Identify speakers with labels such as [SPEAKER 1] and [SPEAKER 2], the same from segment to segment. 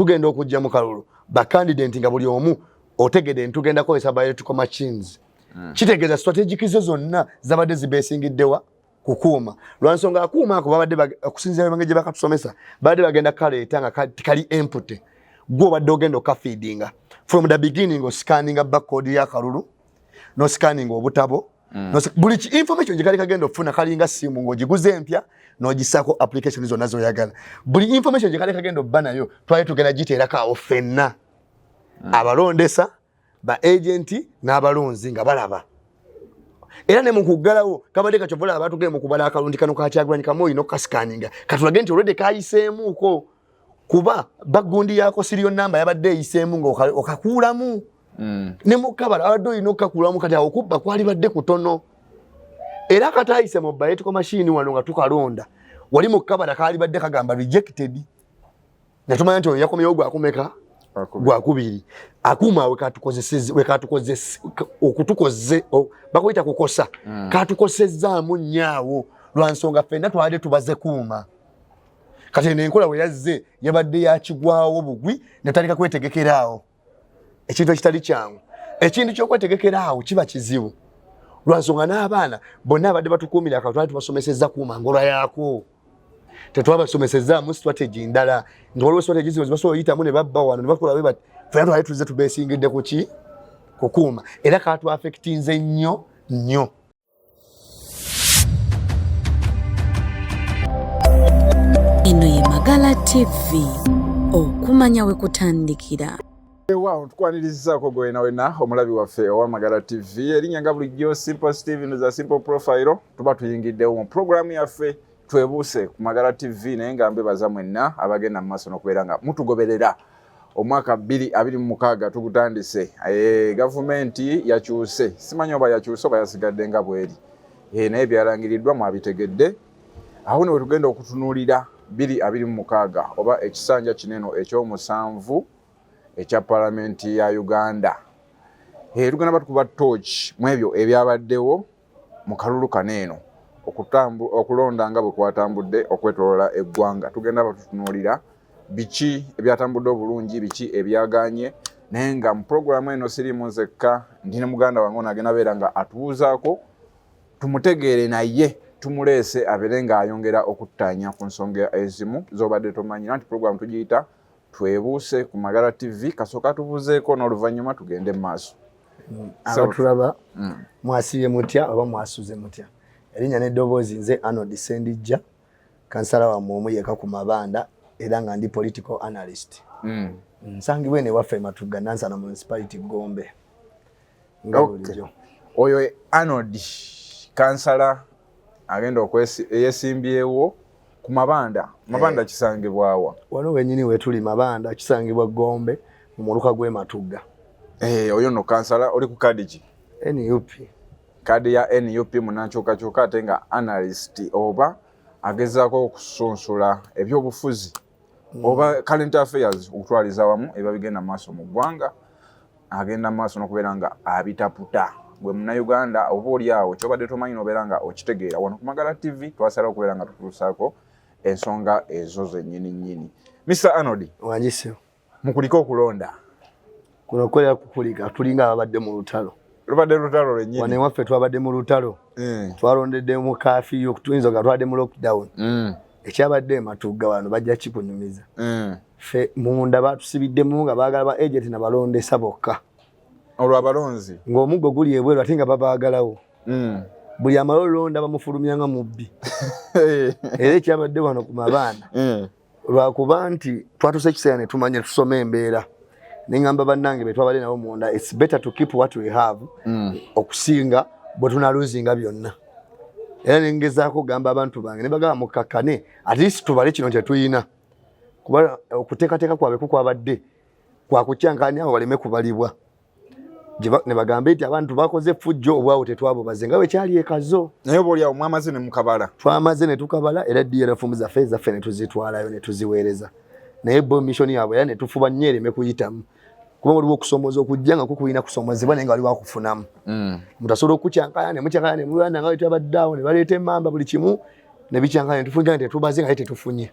[SPEAKER 1] Tugenda okujja mu kalulu, bacandidate nga buli omu otegedde ntugenda kukozesa biometric machines. Kitegeeza strategic zo zonna zabadde zibesingiddewa kukuuma, lwansonga akuuma ako babadde, okusinziira engeri gye bakatusomesa, babadde bagenda kaleeta nga kali empty. Gwe obadde ogenda okafeedinga from the beginning, oscanninga barcode y'akalulu, noscanninga obutabo. Buli information gyekali kagenda okufuna kalinga simu ng'ogiguze empya n'ogisaako application zonna zoyagala. Buli information gyekali kagenda obba nayo twali tugenda giteerako awo ffenna, abalondesa, ba agent n'abalonzi nga balaba. Era ne mukuggalawo kabadde kakyovola abatugende mu kubala akalunti kano kaKyagulanyi kamu olina okukascanninga katulage nti olwedde kayiseemuuko, kuba bagundi yako serial number yabadde eyiseemu nga okakuulamu. Ne mukabala abadde olina okukakuulamu. Kati awo okubba kwali badde kutono, era katayise mu biometric machine wano nga tukalonda wali mu kabala kaali badde kagamba rejected, netumanya nti oyo yakomyewo gwakumeka? Gwakubiri. Akuuma wekatukozese okutukoze bakuyita kukosa. Katukosezaamu nnyo lwansonga ffenna twabadde tubaze kuuma. Kati eno enkola we yazze yabadde yakigwawo bugwi, netandika kwetegekeraawo ekintu ekitali kyangu. Ekintu kyokwetegekeraawo kiba kizibu lwansonga n'abaana bonna abadde batukuumira akalulu twali tubasomesezza kuuma ngolwa yaako, tetwabasomesezaamu strategy ndala nti waliwo strategy zino zibasobola oyitamu ne babba wano ne bakola bwe bati. Ffenna twali tuzze tubeesingidde kuki? Kukuuma. Era katwaffectinze nnyo nnyo.
[SPEAKER 2] Eno ye Magala TV, okumanya we kutandikira.
[SPEAKER 3] Waawo, tukwanirizaako gwe wena wena omulabi waffe ow'Amagala TV. Erinnya nga bulijjo Simple Steven, za Simple Profile. Tuba tuyingiddewo mu puroguramu yaffe Twebuuse ku Magala TV, naye nga mbebaza mwenna abagenda mu maaso n'okubeera nga mutugoberera. Omwaka 2026 tugutandise. Gavumenti yakyuse, simanyi oba yakyuse oba yasigadde nga bweri, naye byalangiriddwa mwabitegedde. Awo ne wetugenda okutunuulira 2026 oba ekisanja kineno ekyomusanvu ekya palamenti ya Uganda. Tugenda batukuba torch mu ebyo ebyabaddewo mu kalulu kano eno, okulonda nga bwe kwatambudde okwetoloola eggwanga. Tugenda batutunuulira biki ebyatambudde obulungi, biki ebyaganye. Naye nga mu puroguramu eno siriimu nzekka, ndi ne muganda wange ono agenda beera nga atubuuzaako tumutegeere, naye tumuleese abeere ng'ayongera okuttaanya ku nsonga ezimu z'obadde tomanyira nti puroguramu tugiyita Twebuuse ku Magala TV. Kasooka tubuuzeeko n'oluvannyuma tugende mu maaso.
[SPEAKER 1] Abatulaba, mwasiibye mutya oba mwasuze mutya? Erinnya n'eddoboozi nze Arnold Sendijja, kansala wammwe omu yeka ku Mabanda, era nga ndi political analyst. Nsangibwa eno ewaffe Matugga, Nansana Municipality, Gombe, nga bulijjo.
[SPEAKER 3] Oyo Arnold, kansala agenda eyesimbyewo ku Mabanda. Mabanda kisangibwawa?
[SPEAKER 1] Wano wenyini wetuli Mabanda, kisangibwa Gombe mu muluka gw'e Matugga.
[SPEAKER 3] Oyo nno kansala. Oli ku kadi ki?
[SPEAKER 1] NUP.
[SPEAKER 3] Kadi ya NUP, munankyukakyuka, ate nga analyst oba agezaako okusunsula ebyobufuzi oba current affairs okutwaliza wamu ebiba bigenda mu maaso mu ggwanga, agenda mu maaso n'okubeera nga abitaputa. Gwe Munnayuganda oba oli awo kyobadde tomanyi n'obeera nga okitegeera, wano ku Magala TV twasalawo okubeera nga tutuusaako ensonga ezo zennyini nnyini. Mr Arnold.
[SPEAKER 1] Wangise.
[SPEAKER 3] Mukulike okulonda.
[SPEAKER 1] Kuno kwera kukulika, tulinga ababadde mu lutalo.
[SPEAKER 3] Lubadde lutalo lwennyini.
[SPEAKER 1] Wano ewaffe twabadde mu lutalo. Twalondedde mu curfew, tuyinza nga twabadde mu lockdown. Ekyabadde eMatugga wano bajja kikunyumiza. Ffe munda batusibiddemu nga baagala ba agent nabalondesa bokka.
[SPEAKER 3] Olwo abalonzi?
[SPEAKER 1] Ng'omuggo guli ebweru ate nga babaagalawo. Buli amala olonda bamufulumya nga mubbi. Era ekyabadde wano ku Mabaana, lwakuba nti twatuuse ekiseera ne tumanya, tusoma embeera, neŋŋamba bannange be twabadde nabo munda, it's better to keep what we have okusinga bwe tunaluzinga byonna. Era nengezaako okugamba abantu bange ne bagamba mukakkane, at least tubale kino kyetuyina, kuba okuteekateeka kwabwe kukwabadde kwakukyankanya abo baleme kubalibwa, ne bagambe nti abantu bakoze effujjo obwawo tetwabubaze nga bwe kyali ekazo.
[SPEAKER 3] Naye oba oliawo mwamaze ne mukabala?
[SPEAKER 1] Twamaze ne tukabala, era DRF zaffe zaffe ne tuzitwalayo ne tuziweereza, naye bo mission yaabwe era ne tufuba nnyo ereme kuyitamu, kuba waliwo okusomooza okujja nga kukulina kusomoozebwa naye nga waliwo akufunamu. Omuntu asobola okukyankaya ne mukyankaya ne mulwana nga bwe twabadde awo ne baleeta emmamba, buli kimu ne bikyankaya ne tufunya nti tetubaze nga ye tetufunye.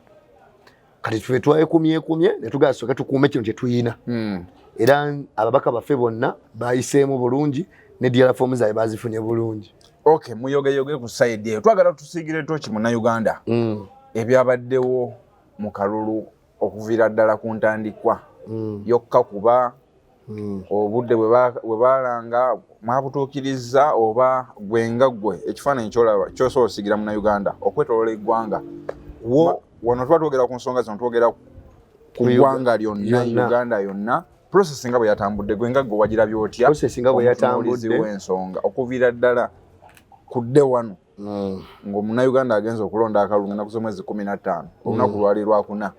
[SPEAKER 1] Kati ffe twekumyekumye ne tugamba sooka tukuume kino kye tuyina. Era ababaka baffe bonna bayiseemu bulungi ne DR form zaabwe bazifunye bulungi.
[SPEAKER 3] Okay, muyogeyoge ku side eyo, twagala tusiigire toki Munnayuganda ebyabaddewo mu kalulu okuviira ddala ku ntandikwa yokka, kuba obudde bwe baalanga mwabutuukirizza, oba gwe nga ggwe ekifaananyi kyolaba kyosobola osigira Munnayuganda okwetoloola eggwanga? Wano tuba twogera ku nsonga zino, twogera ku ggwanga lyonna.
[SPEAKER 1] Lyonna.
[SPEAKER 3] Uganda yonna, process nga bwe yatambudde, gwe nga gwe wagirabye otya?
[SPEAKER 1] Process nga bwe
[SPEAKER 3] Omutunuulizi
[SPEAKER 1] yatambudde.
[SPEAKER 3] w'ensonga okuviira ddala ku dde wano ng'Omunnayuganda agenza okulonda akalulu ennaku z'omwezi 15, olunaku lwali Lwakuna.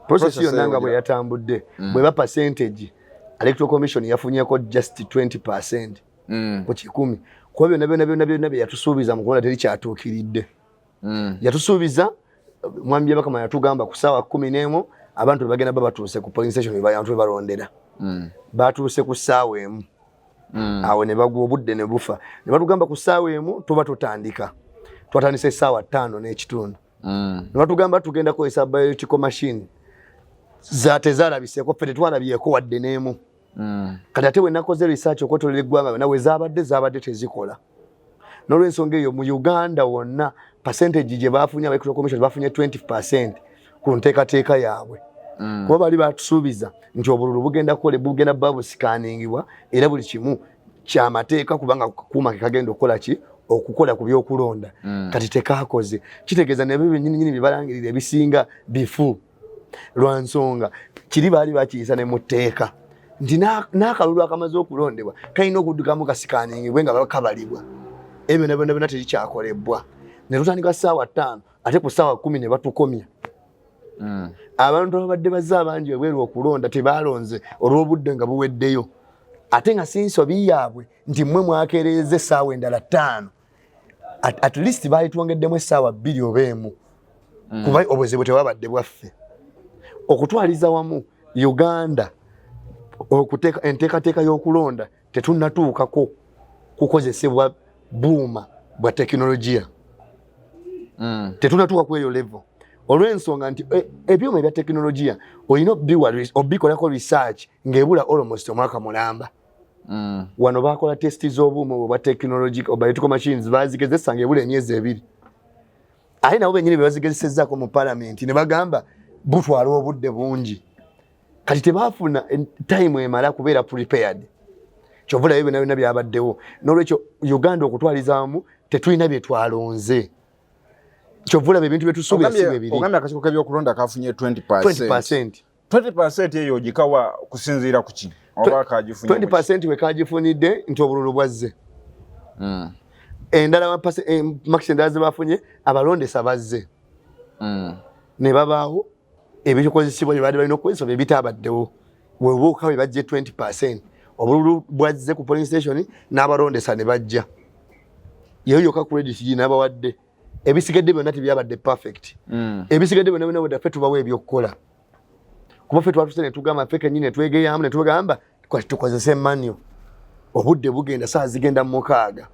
[SPEAKER 1] Process
[SPEAKER 3] Process
[SPEAKER 1] yonna
[SPEAKER 3] eyo
[SPEAKER 1] nga bwe yatambudde, bweba percentage, Electoral Commission yafunyeko just 20% ku 100, kuba byonna byonna byonna byonna bye yatusuubiza mu kulonda teri kyatuukiridde. Yatusuubiza, mwami Byabakama yatugamba ku ssaawa 11 abantu bagenda ba batuuse ku polling station, abantu we balondera. Batuuse ku ssaawa 1. Awo ne bagwa obudde ne bufa, ne batugamba ku ssaawa 1 tuba tutandika. Twatandise essaawa 5:30. Ne batugamba tugenda kukozesa biometrical machine, tezalabiseeko, ffe tetwalabyeko wadde n'emu. Kati ate bwe nakoze research okwetolera eggwanga yonna, we zaabadde zaabadde tezikola. N'olwensonga eyo, mu Uganda wonna percentage gye bafunye aba Electoral Commission, bafunye 20% ku nteekateeka yaabwe, kuba bali batusuubiza nti obululu bugenda kukole, bugenda buba busikaaningibwa, era buli kimu kyamateeka, kubanga kuuma ke kagenda okukola ki, okukola ku byokulonda. Kati tekakoze, kitegeeza nebyo byennyini nyini bye balangirira ebisinga bifu, lwa nsonga kiri baali bakiyisa ne mu tteeka nti n'akalulu akamaze okulondebwa kalina okuddukamu kasikaaningibwe nga kabalibwa. Ebyo byonna byonna byonna terikyakolebwa. Ne tutandika ssaawa 5, ate ku ssaawa 10 ne batukomya. Abantu ababadde bazze abangi ebweru okulonda tebalonze olw'obudde nga buweddeyo, ate nga si nsobi yaabwe nti mmwe mwakeereza essaawa endala 5. At least baali twongeddemu essaawa 2 oba 1, kuba obuzibu tewabadde bwaffe. Okutwaliza wamu Uganda, enteekateeka y'okulonda tetunnatuukako kukozesebwa buuma bwa tekinologiya. Tetunnatuuka ku eyo level, olw'ensonga nti ebyuma ebya tekinologiya olina obikolako research ng'ebula almost omwaka mulamba. Wano bakola test z'obuuma obwo bwa technology, biometrical machines, bazigezesa ng'ebula emyezi 2, ate nabo bennyini be bazigezesezzaako mu palamenti ne bagamba butwala obudde bungi. Kati tebaafuna time emala kubeera prepared, kyova olaba byonna byonna byabaddewo. N'olwekyo Uganda okutwaliza wamu tetulina bye twalonze, kyova olaba ebintu bye tusuubira si bwe biri.
[SPEAKER 3] Ogambye akakiiko k'ebyokulonda kafunye 20%.
[SPEAKER 1] 20%.
[SPEAKER 3] 20% eyo ogikawa kusinziira ku ki, oba kagifunye mu ki?
[SPEAKER 1] 20% we kagifunidde nti obululu bwazze. Endala marks endala ze bafunye, abalondesa bazze ne babaawo, ebikozesebwa bye baali balina okukozesa bye bitabaddewo, webuuka we bajje 20%. Obululu bwazze ku polling station n'abalondesa ne bajja, yeyo yokka credit ginabawadde. Ebisigadde byonna tebyabadde perfect. Ebisigadde byonna byonna bwedda ffe tubawa ebyokukola, kuba ffe twatuse ne tugamba ffe kennyini ne twegeyamu ne tugamba kati tukozese manual, obudde bugenda, saa zigenda 6.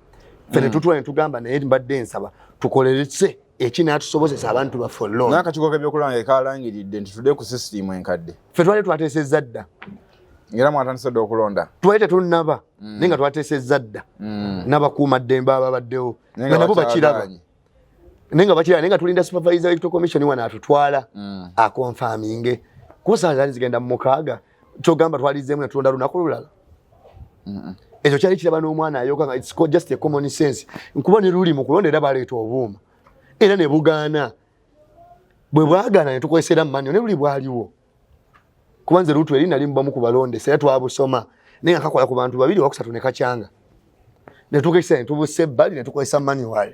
[SPEAKER 1] Ffe ne tutula ne tugamba, naye mbadde nsaba tukolerese ekinaatusobozesa abantu baffe olonda.
[SPEAKER 3] N'akakiiko k'ebyokulonda kalangiridde nti tudde ku sisitimu enkadde.
[SPEAKER 1] Ffe twali twateesezza dda.
[SPEAKER 3] Era mwatandise dda okulonda?
[SPEAKER 1] Twali tetunnaba, naye nga twateesezza dda n'abakuumaddembe ababaddewo
[SPEAKER 3] Naye
[SPEAKER 1] nga nabo bakiraba.
[SPEAKER 3] bakyagaanye.
[SPEAKER 1] Naye nga bakiraba, naye nga tulinda supervisor Electoral Commission wano atutwala akonfaminge, kuba saa zaali zigenda mu 6. Kyogamba twalizeemu ne tulonda lunaku lulala, ekyo kyali kiraba n'omwana ayoka nga it's called just a common sense, nkuba ne luli mu kulonda era baleeta obuuma era ne bugaana. Bwe bwagaana ne tukozesa era manual, ne luli bwaliwo, kuba nze lutu eri nali mubamu ku balondesa era twabusoma, naye nga kakola ku bantu babiri wakusatu ne kacyanga, ne tukozesa ne tubussa ebbali ne tukozesa manual.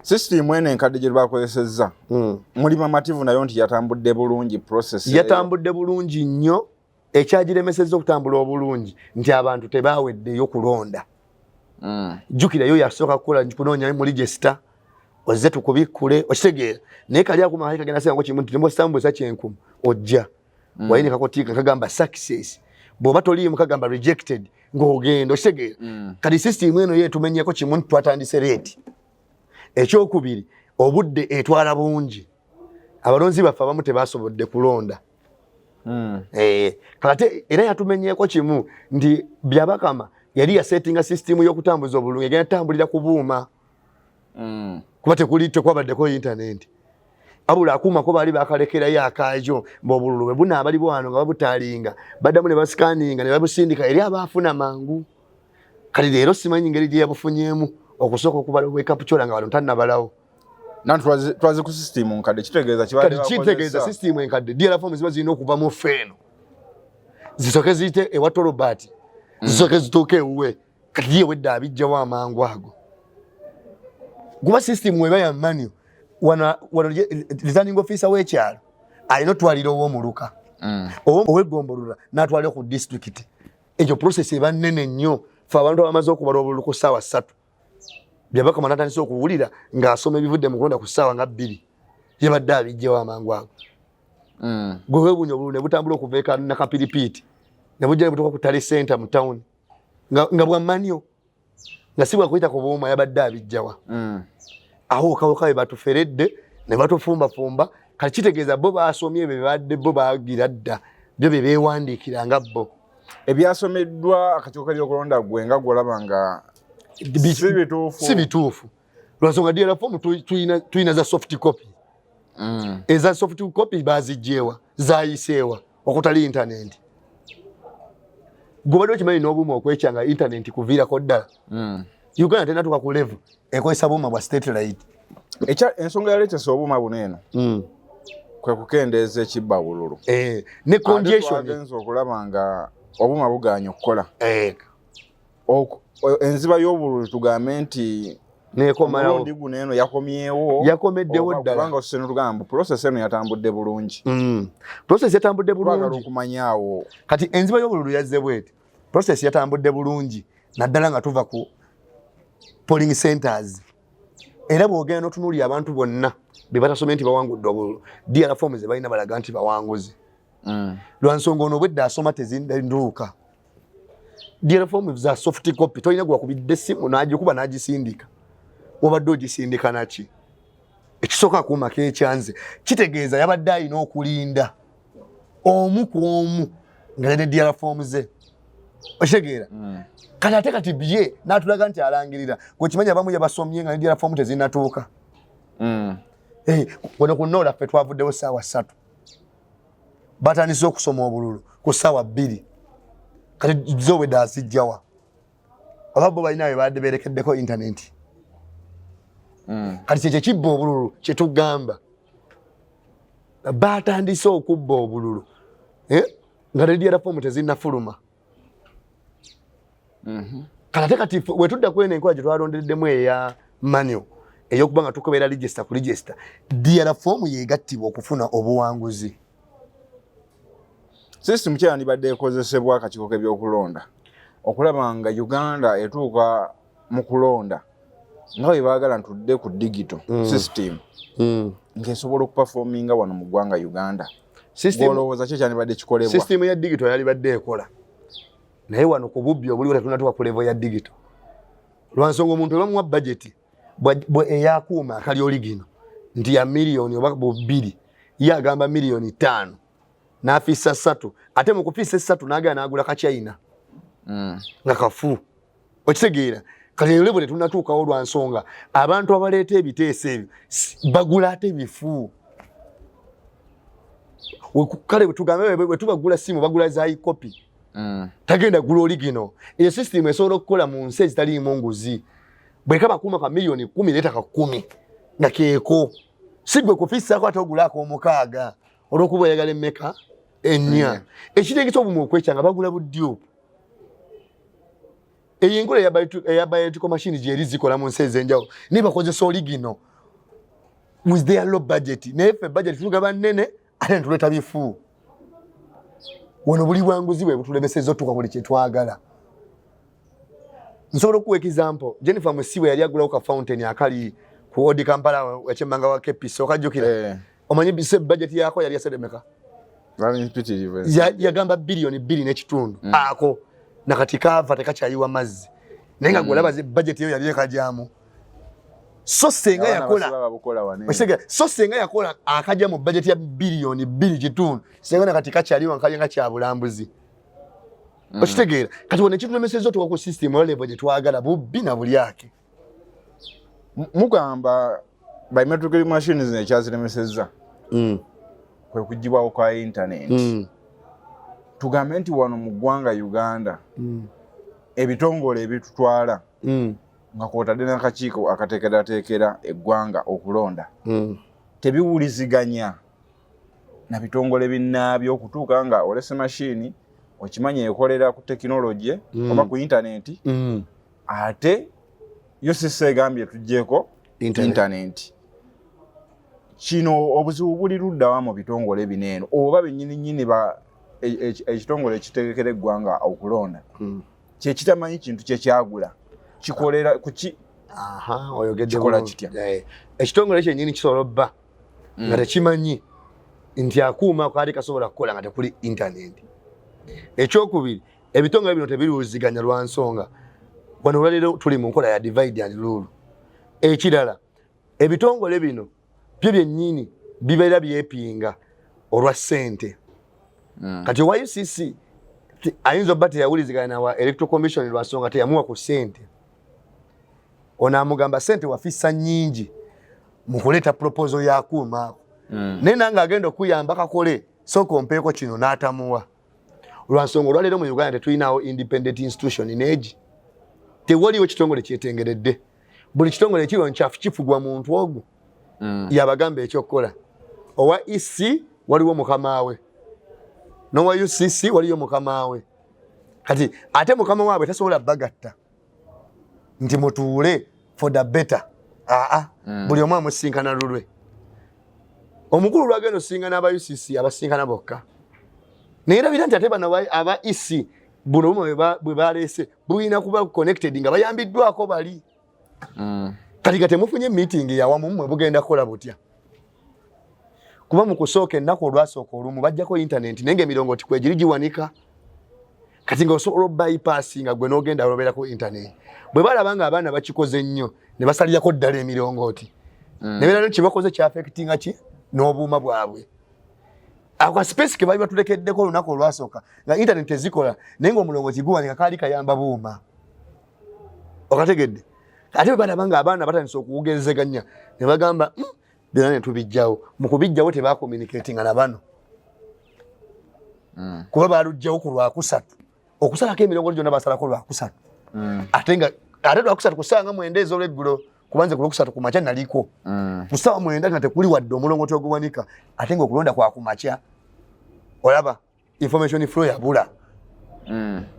[SPEAKER 3] Sisitimu eno enkadde gye bakozesezza, muli bamativu nayo nti yatambudde bulungi process eyo?
[SPEAKER 1] Yatambudde bulungi nnyo. Ekyagiremesezza okutambula obulungi nti abantu tebaweddeyo kulonda. Jjukira yo yasooka kukola kunoonya mu register, ozze tukubikkule, okitegeera? Naye kali akuma kali kagenda senga kimu nti nemwesitambuza kyenkumu ojja wayini kakotiika kagamba success, bw'oba toliimu kagamba rejected ng'ogenda, okitegeera? Kati system eno ye etumenyeko kimu nti twatandise late. Ekyokubiri, obudde etwala bungi. Abalonzi baffe abamu tebasobodde kulonda. Kate era yatumenyeeko kimu nti Byabakama yali yasetinga sisitimu y'okutambuza obulungi egenda tambulira ku buuma. Kuba tekuli, tekwabaddeko intaneti, abula akuumako baali bakalekerayo akaajo mbaobululu bwe bunaabali bwano nga babutalinga, baddamu ne basikaninga ne babusindika eri abaafuna mangu. Kati leero simanyi ngeri gye yabufunyeemu okusooka okubala obwekaputyola nga wano tannabalawo.
[SPEAKER 3] Nanti twaze ku system nkadde, kitegeeza kibadde
[SPEAKER 1] Kati kitegeeza system enkadde, DR form ziba zirina okuva mu feeno, zisooke ziyite ewa Tolobati, zisooke zituuke ewuwe. Kati ye wedde abijjawo amangu ago, kuba system weba ya manual wano wano returning officer w'ekyalo alina otwalira ow'omuluka, ow'eggombolola n'atwalira ku district. Ekyo process eba nnene nnyo. Fe abantu abamaze okubala obululu ku ssaawa 3, Byabakama natandise okuwulira ng'asoma ebivudde mu kulonda ku ssaawa nga 2, yabadde abijjawo amangu ago. Gwe weewuunya obululu ne butambula okuva eka Nakapiripiiti ne bujja ne butuuka ku tally center mu town nga bwa manual, nga si bwakuyita ku buuma. Yabadde abijjawa? Awo kawuka we batuferedde ne batufumbafumba. Kati kitegeeza bo basomye ebyo bebadde bo bagira dda, byo bye beewandiikira nga bo.
[SPEAKER 3] Ebyasomeddwa akakiiko k'ebyokulonda, gwe nga gwolaba nga si bituufu?
[SPEAKER 1] Si bituufu, lwansonga DR form tuyina za soft copy. Eza soft copy bazigyewa, zayiseewa okutali internet? Gwe badde okimanyi n'obuuma okwekyanga internet kuviirako ddala. Uganda tenatuka ku level ekozesa buuma bwa satellite.
[SPEAKER 3] Ensonga yaleetesa obuuma buno eno kwe kukendeeza ekibba bululu.
[SPEAKER 1] Eh, ne congestion.
[SPEAKER 3] Twagenza okulaba nga obuuma bugaanye okukola. Enziba y'obululu, tugambe nti
[SPEAKER 1] nekomalawo.
[SPEAKER 3] Omulundi guno eno yakomyewo?
[SPEAKER 1] Yakomeddewo ddala.
[SPEAKER 3] Kubanga osese notugamba mbu process eno yatambudde bulungi.
[SPEAKER 1] Process yatambudde
[SPEAKER 3] Twagala
[SPEAKER 1] bulungi.
[SPEAKER 3] okumanya awo.
[SPEAKER 1] Kati enziba y'obululu yazze bweti: process yatambudde bulungi naddala nga tuva ku polling centers, era bw'ogenda n'otunuulira abantu bonna be batasomye nti bawangudde obululu, DR form ze balina balaga nti bawanguzi. Lwansonga ono obwedda asoma tezinduuka DR form za soft copy, tolina gwakubidde essimu n'agikuba n'agisindika. Wabadde ogisindika naki? Ekisooka, akuuma kekyanze, kitegeeza yabadde alina okulinda omu ku omu nga ne DR form ze, okitegeera? Kati ate kati bye n'atulaga nti alangirira, gwekimanyi abamu yabasomye nga ne DR form tezinatuuka. Eh, wano ku Noola ffe twavuddewo ssaawa 3, batandise okusoma obululu ku ssaawa 2. Kati zobwedde azijjawa? Oba bo balina bye badde berekeddeko intaneti? Kati kyekyo kibba obululu kyetugamba, batandise okubba obululu, eh, nga ne DR form tezinnafuluma. Kati ate kati ffe wetudda kweno enkola gye twalondeddemu eya manual, ey'okuba nga tukebera register ku register, DR form yegattibwa okufuna obuwanguzi.
[SPEAKER 3] System kyandibadde ekozesebwa akakiiko k'ebyokulonda okulaba nga Uganda etuuka mu kulonda nga bwe baagala ntudde ku digital system ng'esobola okuperforminga wano mu ggwanga Uganda. Olowooza ki kyandibadde kikolebwa?
[SPEAKER 1] System ya digital yalibadde ekola, naye wano ku bubbi obuliwo tetunatuka ku level ya digital, lwansonga omuntu webamuwa budget eyakuuma akali original nti ya miliyoni oba bubiri, ye agamba miliyoni 5 n'afiisa 3, ate mu kufiisa 3 n'agenda n'agula kachina nga kafu, okitegeera? Kati eyo level tetunatuukawo, lwa nsonga abantu abaleeta ebiteeso ebyo bagula ate bifu. Kale tugambe bwe tubagula simu, bagula za ikopi. Tagenda gula original. Eyo system esobola okukola mu nsi ezitaliimu nguzi. Bwekaba kuuma ka miliyoni 10, leeta ka 10 nga keeko, si gwe kufiisaako ate ogula ak'omukaaga olw'okuba oyagala emmeka? Ennya. Ekirengesa obumu okwekyanga bagula budyupu. Eyo enkola eya biometrical machine gyeri zikola mu nsi ez'enjawulo, naye bakozesa original with their low budget, naye ffe budget tugaba nnene ate netuleeta bifu. Wano buli bwanguzi bwe butulemesezza otuuka buli kyetwagala. Nsobola okuwa example: Jennifer Musiwe yali agulawo ka fountain akali ku Old Kampala ekyemmanga wa KPC, okajjukira?
[SPEAKER 3] Eh.
[SPEAKER 1] Omanyi bise budget yako yali yasedemeka?
[SPEAKER 3] Bali mpitirivu.
[SPEAKER 1] Yagamba biliyoni 2.5. Ako nakati kaava tekakyayiwa mazzi, naye nga gwolaba budget eyo yali ekajamu. So senga
[SPEAKER 3] Abaana
[SPEAKER 1] yakola
[SPEAKER 3] basiba babukola wano.
[SPEAKER 1] Okitegera? So senga yakola akajja mu budget ya 2.5 biliyoni, senga nakati kakyaliwo nkalya nga kyabulambuzi. Okitegeera? Kati wano ekitulemesezza otuwa ku system oba level gye twagala, bubbi na bulyake.
[SPEAKER 3] Mugamba biometric machines ekyaziremesezza kwe kugibwawo kwa internet. Tugambe nti wano mu ggwanga Uganda, ebitongole ebitutwala, nga kwotadde n'akakiiko akateekerateekera eggwanga okulonda, tebiwuliziganya na bitongole binnaabyo okutuuka nga olese mashini okimanyi ekolera ku tekinologi oba ku intaneti, ate yo sisa egambye tuggyeko
[SPEAKER 1] Internet.
[SPEAKER 3] Intaneti. Kino obuzibu buli luddawa mu bitongole bino eno, oba bennyini nnyini ba ekitongole ekitegekera eggwanga okulonda kyekitamanyi kintu kyekyagula kikolera kuki?
[SPEAKER 1] Aha, oyogedde
[SPEAKER 3] Kikola
[SPEAKER 1] bulungi.
[SPEAKER 3] kitya?
[SPEAKER 1] Ekitongole kyennyini kisobola obba nga tekimanyi nti akuuma kaali kasobola kukola nga tekuli intaneti. Ekyokubiri, ebitongole bino tebiruuziganya lwa nsonga wano olwaleero tuli mu nkola ya divide and rule. Ekirala, ebitongole bino byo byennyini bibeera byepinga olwa ssente. Kati owa UCC ayinza obba teyawuliziganya nawa Electoral Commission lwa nsonga teyamuwa ku ssente. Ono amugamba ssente wafissa nnyingi mu kuleeta proposal y'akuuma ako, naye nange agenda okuyamba kakole, sooka ompeeko kino, n'atamuwa lwansonga olwaleero mu Uganda tetulinawo independent institution neegi. Tewaliwo kitongole kyetengeredde. Buli kitongole ekiriwo nkyafu kifugwa muntu ogwo yabagamba ekyokukola. Owa EC waliwo mukama we, n'owa UCC waliyo mukama we. Kati ate mukama waabwe tasobola bagatta nti mutuule for the better. Aa, buli omu amusinkana lulwe. Omukulu lwagenda osinkana aba UCC, abasinkana bokka, naye erabira nti ate bano aba EC buno bumwe bwe baleese bulina kuba connected nga bayambiddwako bali. Kati nga temufunye meeting yawamu, mmwe bugenda kukola butya? Kuba mu kusooka, ennaku olwasooka olumu bajjako internet, naye nga emirongooti kwegiri giwanika. Kati nga osobola obypass nga gwe n'ogenda olobera ku internet. Bwe balaba nga abaana bakikoze nnyo, ne basalirako ddala emirongooti, ne beera kyebakoze kyaffectinga ki n'obuuma bwabwe. Ako space ke bali batulekeddeko olunaku olwasooka nga internet tezikola, naye ng'omulongooti guwanika, kaali kayamba buuma. Okategedde? Ate bwe balaba nga abaana batandise okuwugezeganya, ne bagamba, byonna ne tubijjawo." Mu kubijjawo tebacommunicatinga na bano, kuba balugjawo ku Lwakusatu. Okusalako emirongooti gyonna basalako Lwakusatu, ate nga ate Lwakusatu ku ssaawa nga 9 ez'olweggulo, kuba nze ku Lwokusatu ku makya naliko, ku ssaawa 9 nga tekuli wadde omulongooti oguwanika, ate nga okulonda kwa ku makya. Olaba information flow yabula.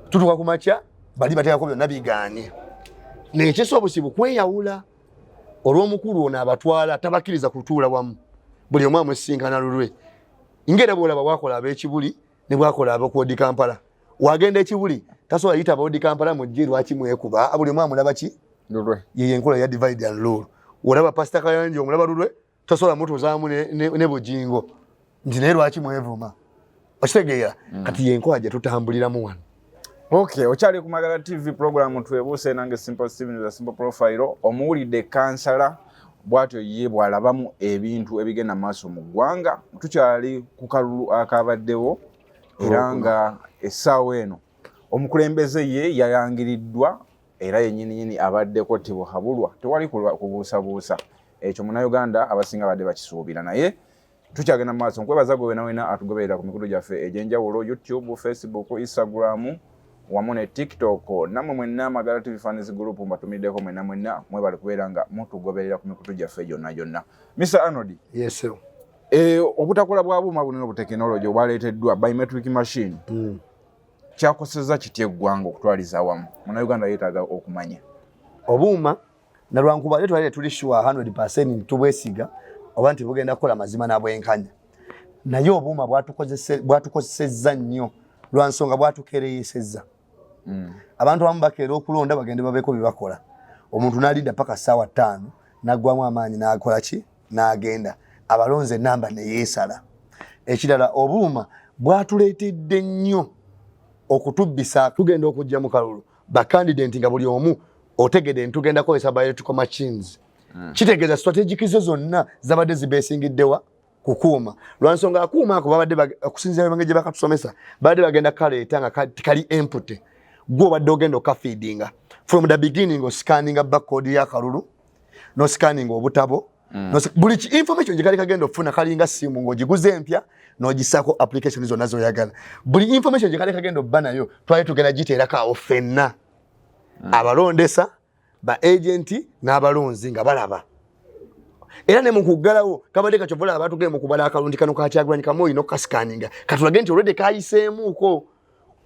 [SPEAKER 1] Tutuuka ku makya, bali bateekako byonna bigaanye. Nekisa obusibu kweyawula olw'omukulu ono abatwala tabakkiriza kutuula wamu, buli omu amusinkana lulwe. Ngera bwolaba bwakola ab'ekibuli ne bwakola ab'oku Kampala. Wagenda ekibuli tasobola yita ab'Old Kampala mujje, lwaki mwekuba? Buli omu amulaba ki?
[SPEAKER 3] Lulwe.
[SPEAKER 1] Yeye enkola ya divide and rule. Olaba Pasita Kayanja omulaba lulwe, tosobola mutuzaamu ne Bujingo nti naye lwaki mwevuma? Okitegeera? Kati yenkola gye tutambuliramu wano.
[SPEAKER 3] Okay, okyali ku Magala TV, program Twebuuse, nange Simple Steven, the Simple Profile. Omuwulidde kansala bw'atyo ye bw'alabamu ebintu ebigenda mu maaso mu ggwanga. Tukyali ku kalulu akabaddewo, era nga essaawa eno omukulembeze ye yayangiriddwa, era yennyininyini abaddeko Tibuhaburwa. Tewali kubuusabuusa ekyo, Munnayuganda abasinga badde bakisuubira, naye tukyagenda mu maaso. Nkwebaza gwe wena wena atugoberera ku mikutu gyaffe egy'enjawulo: YouTube, Facebook, Instagram wamu ne TikTok. Nammwe mwenna Magala TV fans group, mbatumiddeko mwenna mwenna, mwebale kubeera nga mutugoberera ku mikutu gyaffe gyonna gyonna. Mr Arnold.
[SPEAKER 1] Yes, sir.
[SPEAKER 3] Obutakola bwa buuma buno obutekinologi obwaleeteddwa, biometric machine, kyakoseza kitya eggwanga okutwaliza awamu? Munnayuganda yeetaaga okumanya.
[SPEAKER 1] Obuuma nalwankubadde twali tetuli sure 100 nti tubwesiga oba nti bugenda kukola mazima nabwenkanya, naye obuuma bwatukozesezza nnyo lwa nsonga bwatukereyesezza. Abantu abamu bakeera okulonda bagende babeeko bye bakola, omuntu n'alinda paka ssaawa 5 n'aggwamu amaanyi, n'akola ki, n'agenda abalonze enamba neyeesala. Ekirala, obuuma bwatuleetedde nnyo okutubbisa. Tugenda okujja mu kalulu, bakandidate nga buli omu otegedde nti tugenda kukozesa biometrical machines. Kitegeeza strategic zo zonna zabadde zibesingiddewa kukuuma. Lwansonga akuuma ako babadde okusinziira engeri gye bakatusomesa, babadde bagenda kaleeta nga kali empty. Gwe obadde ogenda okafeedinga from the beginning, oscanninga barcode y'akalulu, noscanninga obutabo, buli information gye kali kagenda okufuna. Kalinga simu ng'ogiguze empya n'ogisaako application zonna z'oyagala. Buli information gye kali kagenda obba nayo twali tugenda giteerako awo ffenna abalondesa, ba agent n'abalonzi nga balaba. Era ne mukuggalawo kabadde kakyovola abatugende mu kubala akalungi kano ka Kyagulanyi kamu olina okukascanninga katulage nti olwedde kayiseemuuko,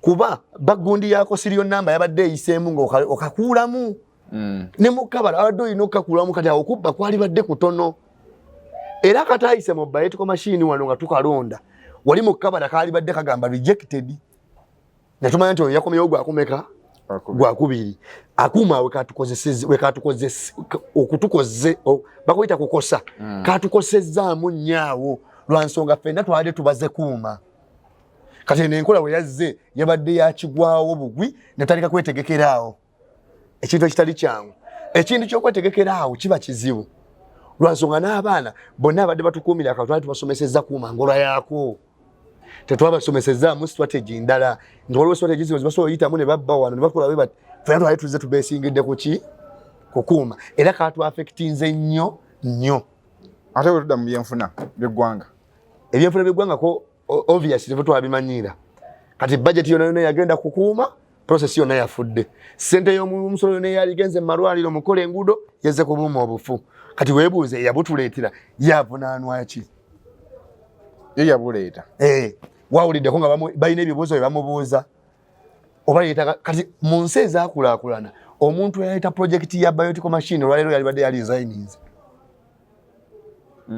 [SPEAKER 1] kuba bagundi yako serial number yabadde eyiseemu nga okakuulamu. Ne mukabala abadde olina okukakuulamu. Kati awo okubba kwali badde kutono, era katayise mu biometric machine wano nga tukalonda wali mu kabala kaali badde kagamba rejected, netumanya nti oyo yakomyewo gwakumeka? Gwakubiri. Akuuma wekatukozese okutukoze bakuyita kukosa. Katukosezaamu nnyo lwansonga ffenna twali tubaze kuuma. Kati eno enkola we yazze yabadde yakigwawo bugwi, netandika kwetegekeraawo ekintu ekitali kyangu. Ekintu kyokwetegekeraawo kiba kizibu lwansonga n'abaana bonna abadde batukuumira akalulu twali tubasomesezza kuuma ngolwa yaako, tetwabasomesezaamu strategy ndala nti waliwo strategy zino zibasobola oyitamu ne babba wano ne bakola bwe bati. Ffenna twali tuzze tubeesingidde kuki? Kukuuma. Era katwaffectinze nnyo nnyo.
[SPEAKER 3] Ate bwe tudda mu byenfuna by'eggwanga?
[SPEAKER 1] Ebyenfuna by'eggwangako obviously tefe twabimanyiira. Kati budget yonna yonna yagenda kukuuma, process yonna yafudde. Sente y'omusolo yonna eyaligenze mu malwaliro, mukola enguudo, yazze ku buuma obufu. Kati weebuuze, eyabutuleetera yavunaanwa ki?
[SPEAKER 3] Ye yabuleeta.
[SPEAKER 1] Eh, wawuliddeko nga balina ebibuuzo bye bamubuuza oba yeetaaga? Kati mu nsi ezaakulaakulana, omuntu eyaleeta projekiti ya biometric machine olwaleero yalibadde yaliresigninze.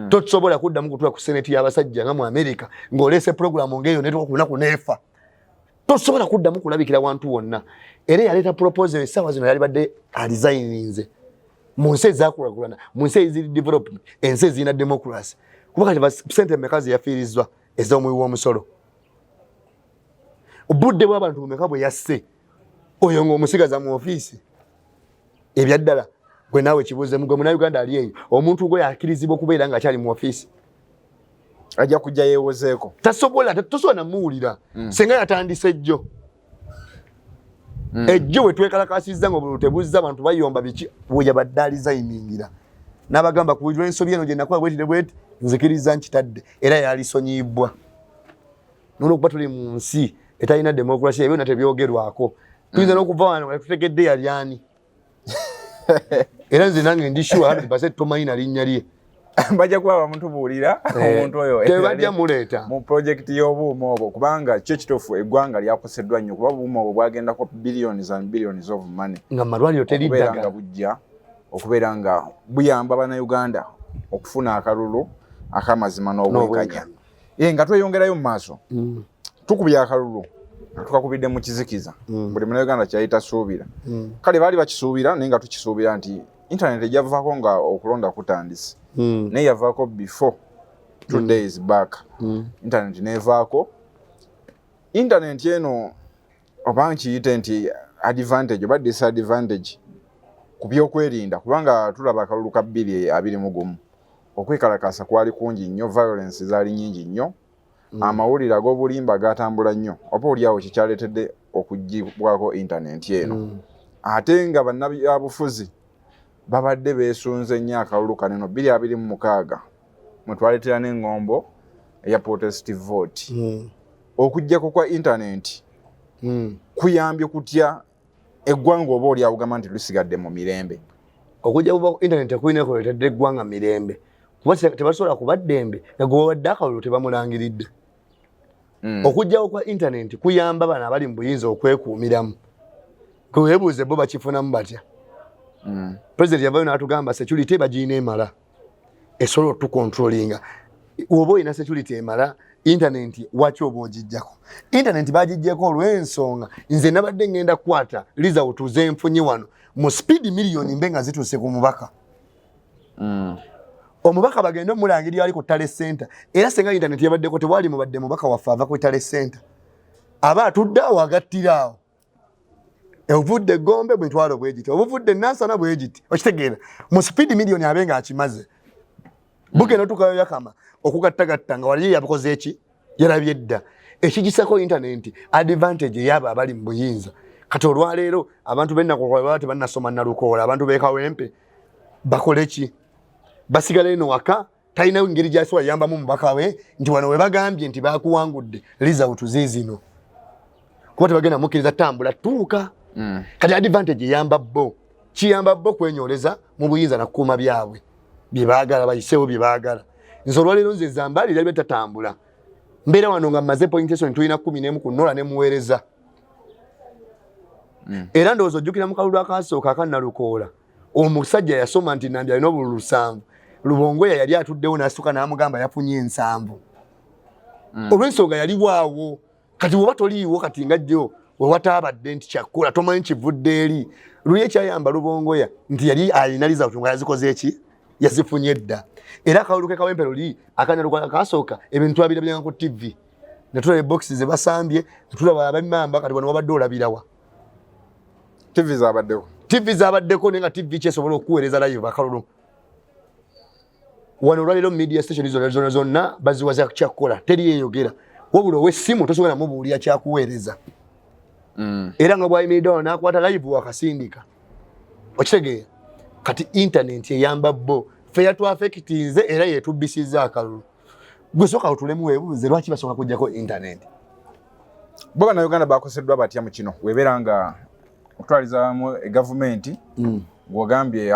[SPEAKER 1] Tosobola kuddamu kutula ku seneti y'abasajja nga mu America ng'oleese puroguramu ng'eyo netuka ku lunaku neefa. Tosobola kuddamu kulabikira wantu wonna. Era eyaleeta proposal essaawa zino yalibadde aresigninze mu nsi ezaakulaakulana, mu nsi eziri development, ensi ezirina democracy. Kuba kati sente mmeka ze yafiirizzwa ez'omuwi w'omusolo? Obudde bw'abantu bumeka bwe yasse? Oyo ng'omusigaza mu ofiisi? Ebyaddala gwe naawe kibuuzemu, gwe Munauganda ali eyo, omuntu gwe yakkirizibwa okubeera ng'akyali mu ofiisi?
[SPEAKER 3] Ajja kujja yeewozeeko.
[SPEAKER 1] Tasobola, tosobola namuwulira. Senga yatandise ejjo ejjo we twekalakasizza nga obululu tebuzza, abantu bayomba biki, we yabadde aresigningira n'abagamba ku lw'ensobi eno gye nakola bweti ne bweti, nzikiriza nkitadde, era yalisonyiyibwa. Nolwokuba tuli mu nsi etalina demokrasiya, ebyonna tebyogerwako. Tuyinza n'okuva wano nga tutegedde yali ani. Era nze nange ndi sure 100% tomanyi na linnya lye.
[SPEAKER 3] Bajja kuba bamutubuulira omuntu oyo
[SPEAKER 1] Tebajja muleeta.
[SPEAKER 3] mu projekiti y'obuuma obwo, kubanga kyo kituufu eggwanga lyakoseddwa nnyo, kuba obuuma obwo bwagendako billions and billions of money.
[SPEAKER 1] Nga mu malwaliro teri
[SPEAKER 3] okubeera nga
[SPEAKER 1] ddagala.
[SPEAKER 3] Bujja okubeera nga buyamba Bannayuganda okufuna akalulu ak'amazima n'obwenkanya.
[SPEAKER 1] N'obwenkanya.
[SPEAKER 3] Ye nga tweyongerayo mu maaso, tukubye akalulu nga tukakubidde mu kizikiza. Buli Munnayuganda kyali tasuubira. Kale baali bakisuubira, naye nga tukisuubira nti internet ejavaako nga okulonda kutandise, naye yavaako before 2 days back. Internet nevaako. Internet eno oba nkiyite nti advantage oba disadvantage ku byokwerinda? Kubanga tulaba akalulu ka 2021, okwekalakasa kwali kungi nnyo, violence zaali nnyingi nnyo, amawulire ag'obulimba gatambula nnyo. Oba oliawo kikyaleetedde okugibwako internet eno? Ate nga bannabyabufuzi babadde beesunze nnyo akalulu kaneno 2026 mwe twaleetera n'eŋŋombo eya protest vote. Okuggyako kwa internet kuyambye kutya eggwanga, oba oli awugamba nti lusigadde mu mirembe?
[SPEAKER 1] Okujja kuva ku internet tekulina kuleetedde eggwanga mirembe, kuba tebasobola kuba ddembe nga gwe bawadde akalulu tebamulangiridde. Okugjawo kwa internet kuyamba bano abali mu buyinza okwekuumiramu. Gwe weebuuze, bo bakifunamu batya? President yavayo n'atugamba security bagiyina emala esobola otucontrollinga. Oba olina security emala, internet waki oba ogijjako? Internet bagijjako olw'ensonga nze nabadde ngenda kukwata result zenfunye wano mu speed miliyoni mbe nga zituuse ku mubaka. Omubaka bagende omulangirira ali ku tally center. Era senga internet yabaddeko, tewali mubadde mubaka waffe ava ku tally center, aba atudde awo agattira awo. Obuvudde Gombe mitwalo bwegiti, obuvudde Nansana bwegiti. Okitegeera, mu speed miliyoni abe nga akimaze bugenda otuukayo yakama okugattagatta nga wali yabikoze eki yarabye dda. Ekigisako internet advantage eyabo abali mu buyinza. Kati olwaleero abantu b'ennaku baba tebannasoma Nalukoola, abantu b'e Kawempe bakole ki? Basigala eno waka, talina ngeri gyasobola yambamu mubaka we nti wano we bagambye nti bakuwangudde result ziizino, kuba tebagenda mukkiriza tambula tuuka. Kati advantage eyamba bo, kiyamba bo kwenyoleza mu buyinza nakukuuma byabwe byebaagala, bayiseewo byebaagala. Nze olwaleero nze Zambaali lyali betatambula, mbeera wano nga mmaze polling station tulina 11 ku Nola ne muweereza. Era ndowooza ojjukira mu kalulu akasooka aka Nalukoola, omusajja yasoma nti Nambi alina obululu 7, Lubongoya yali atuddewo n'asituka n'amugamba yafunye 7. Olw'ensonga yali waawo. Kati woba toliiwo, kati nga jjo wewataabadde nti kyakkola tomanyi kivudde eri luli. Ekyayamba Lubongoya nti yali alina result nga yazikoze eki, yazifunye edda. Era akalulu ke Kawempe luli akanalukola kasooka, ebintu twabirabiranga ku TV, netulaba ebokisi ze basambye, netulaba abamamba. Kati wano wabadde olabirawa?
[SPEAKER 3] TV zabaddeko.
[SPEAKER 1] TV zabaddeko, naye nga TV kyesobola okuweereza live akalulu? Wano olwaleero media station zonna zonna zonna baziwaza kyakukola, teri yeyogera. Wabula ow'essimu tosobola mubuulira kyakuweereza. Era nga bwayimiridde wano n'akwata live wakasindika, okitegeera? Kati internet eyamba bo, ffe yatwaffectinze era yetubbisizza akalulu. Gwe sooka otulemu weebuuze lwaki basooka kuggyako internet.
[SPEAKER 3] Bo Bannayuganda bakoseddwa batya mu kino? Webeera nga okutwalizaamu gavumenti gwogambye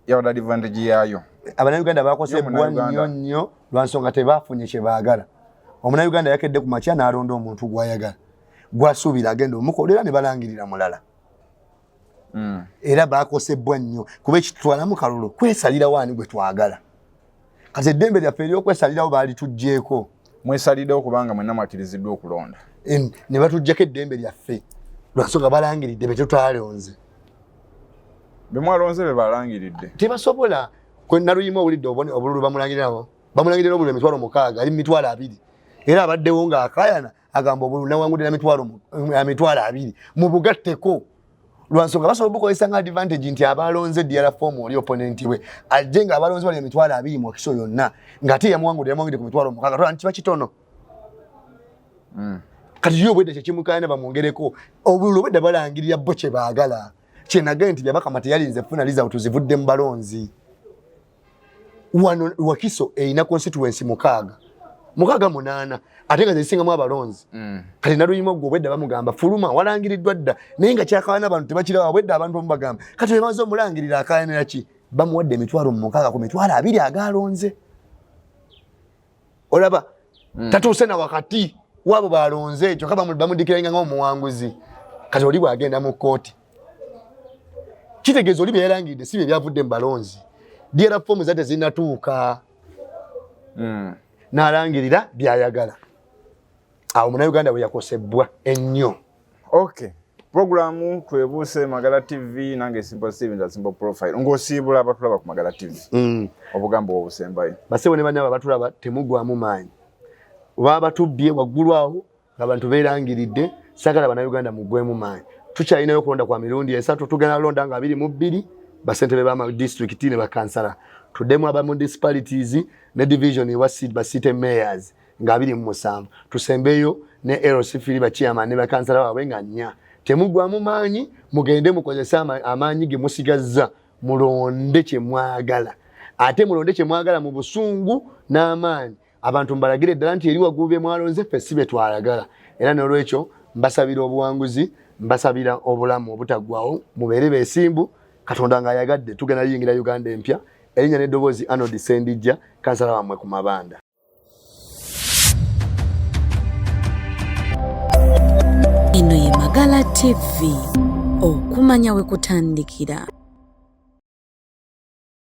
[SPEAKER 3] yabadde advantage yaayo.
[SPEAKER 1] Abannayuganda bakosebbwa nnyo nnyo lwansonga tebafunye kye baagala. Omunnayuganda yakedde ku makya n'alonda omuntu gw'ayagala, gwasuubira agenda omukolera, ne balangirira mulala. Era bakosebbwa nnyo kuba ekitutwalamu kalulu kwesalirawo ani gwe twagala. Kati eddembe lyaffe eryokwesalirawo baalituggyeko.
[SPEAKER 3] Mwesaliddewo kubanga mwenna mwakkiriziddwa okulonda.
[SPEAKER 1] Ne batuggyako eddembe lyaffe lwansonga balangiridde be tutaalonze.
[SPEAKER 3] Bemwalonze be balangiridde.
[SPEAKER 1] Tebasobola. Naluyimu owulidde obululu bamulangirirawo, bamulangirira obululu 60,000, ali mu 20,000. Era abaddewo ng'akaayana agamba obululu nawangudde na 20,000 mu bugatteko, lwansonga basobola obukozesa nga advantage nti abalonze DR form oli opponent we ajje nga abalonze bali 20,000 mu Wakiso yonna, ng'ate yamuwangudde, yamuwangudde ku 60,000. Tola nti kiba kitono. Kati yo obwedda kyekimukaana bamwongereko obululu. Obwedda balangirira bo kye baagala. Kyenagaye nti Byabakama teyalinze kufuna result zivudde mu balonzi. Wano Wakiso erina constituency mukaaga, mukaaga munaana, ate nga zezisingamu abalonzi. Kati Naluyima gwe obwedda bamugamba fuluma, walangiriddwa dda, naye nga kyakawana abantu tebakiraba. Obwedda abantu bamu bagamba kati bemaze omulangirira akayanira ki? Bamuwadde 60,000 ku 20,000 agalonze. Olaba tatuuse na wakati waabo balonze, kyokka bamudikirainga nga omuwanguzi. Kati oli bwagenda mu kkooti, kitegeeza oli byeyalangiridde si bye byavudde mu balonzi. DR form za tezinatuuka. N'alangirira byayagala. Awo Munauganda bwe yakosebbwa ennyo.
[SPEAKER 3] Okay, programu Twebuuse, Magala TV, nange Simple Steven, the Simple Profile. Ng'osiibula abatulaba ku Magala TV, obugambo obusembayo.
[SPEAKER 1] Basebo ne bannaba batulaba, temugwamu maanyi. Baba batubbye waggulu awo ng'abantu beerangiridde. Saagala Bannayuganda mugwemu maanyi. Tukyalinayo okulonda kwa mirundi esatu. Tugenda londa nga 22 basentebe b'amadisitulikiti ne bakansala, tuddemu aba municipalities ne division ewa ba city mayors nga 27, tusembeyo ne LC3 ba chairman ne bakansala baabwe nga 4. Temugwamu maanyi, mugende mukozese amaanyi ge musigazza, mulonde kye mwagala, ate mulonde kye mwagala mu busungu n'amaanyi. Abantu mbalagire ddala nti eri waggulu bye mwalonze ffe si bye twalagala. Era n'olwekyo mbasabira obuwanguzi, mbasabira obulamu obutaggwawo, mubeere beesimbu. Katonda ng'ayagadde tugenda yingira Uganda empya. Erinnya n'eddoboozi Arnold Sendijja, kansala wammwe ku Mabanda.
[SPEAKER 2] Eno ye Magala TV, okumanya we kutandikira.